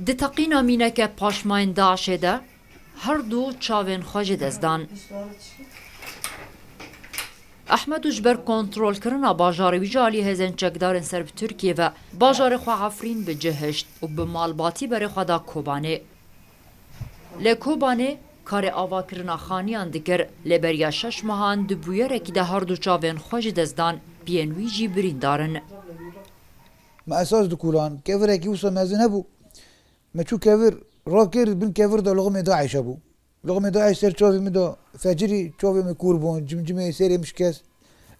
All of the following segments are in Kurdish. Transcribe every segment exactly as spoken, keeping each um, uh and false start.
Di teqîna mîneke paşmayên DAIŞê de her du çavên xwe ji dest dan. Ehmed û ji ber kontrolkirina bajarê wî ji alî hêzên çekdarên ser bi Tirkiyê ve bajarê xwe Efrîn bi cih hişt û bi malbatî berê xwe da Kobanê. Li Kobanê karê avakirina xaniyan dikir, lê beriya şeş mehan di bûyerekî de her du çavên xwe ji dest dan, piyên wî jî birîndar in. Me esas dikulan, kevirekî wisa mezin hebû. Me çû kevir rakir, bin kevir de liximê DAIŞ hebû. Liximê DAIŞ ser çavê min de fecirî, çavê min kûr bûn, cimcimê serê min şikest,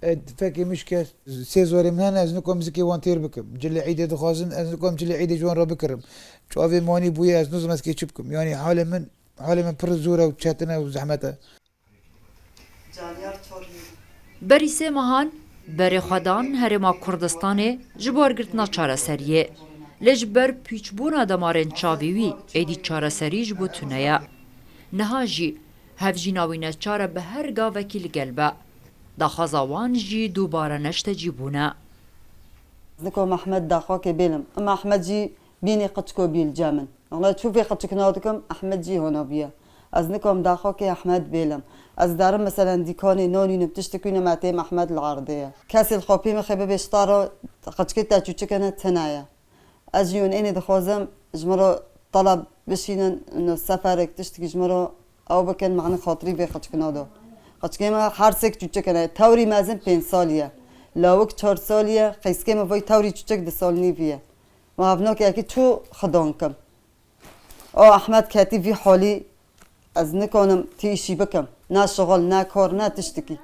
e, fekê min şikest. Sê zarê min hene, ez nikom zikê wan têr bikim. Cilê îdê dixwazin, ez nikom cilê îdê ji wan re bikirim. Çavê min wanî bûye, ez nizim ez kê çi bikim. Yanî halê min, halê min pir zor e û çetin e û zehmet e. Berî sê mehan berê xwe dan Herêma Kurdistanê ji bo wergirtina çareseriyê. Lê ji ber pûçbûna demarên çavê wî êdî çareserî ji bo tune ye. Niha jî hevjîna wî neçar e bi her gavekî li gel be. Daxwaza wan jî dubare neştecîbûn e. Ez nikom Ehmed daxwakê bêlim. Em Ehmed jî bînî qiçko bî li cem min. Wela çû vê qiçikna dikim, Ehmed jî hona bûye. Ez nikom daxwakê Ehmed bêlim. Ez darim meselen dîkanê nan wînim, tiştik wînim, me têm Ehmed li erdê ye. Kesê li xapî min xê bibê ji ta re qiçikê te çûçikene tune ye. Ez jî hûn ênê dixwazim, ji min re teleb bişînin, ino seferek tiştikî ji min re ew bikin, me xatirî vê qiçikna do. Qiçikê me her sêk çûçikene, tewrî mezin pênc salî ye. Lawik çar salî ye, qeyskê me vay tewrî çûçik di sal nîvî ye. Ma evnokekî çû xidan kim. O Ehmed ketî vî halî, ez nikanim tî îşî bikim. Ne şixul, ne kar, ne tiştikî.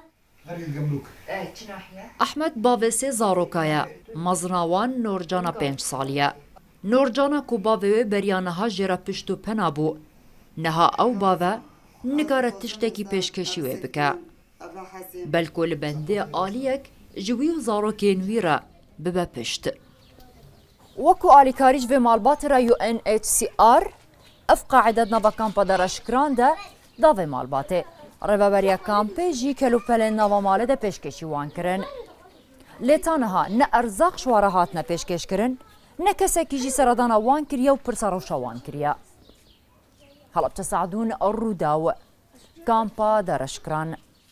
Ehmed bavê sê zaroka ye. Mezina wan Nurcana pênc salî ye. Nurcana ku bavê wê beriya niha jê re pişt û pena bû. Niha ew bave nikare tiştekî pêşkêşî wê bike. Belko li bendê aliyek ji wî û zarokên wî re bibe pişt. Wekî alîkarî ji vê malbatê re U N H C R ev qaîde di nava kampa Daraşkiran de da vê malbatê. Rêveberiya kampê jî kelûpelên nava malê de pêşkêşî wan kirin. Lê ta niha ne erzaq ji wan re hatine pêşkêşkirin, ne kesekî jî seredana wan kiriye û pirsa rewşa wan kiriye. Helebçe Sadûn, Rûdaw, kampa Daraşkiran.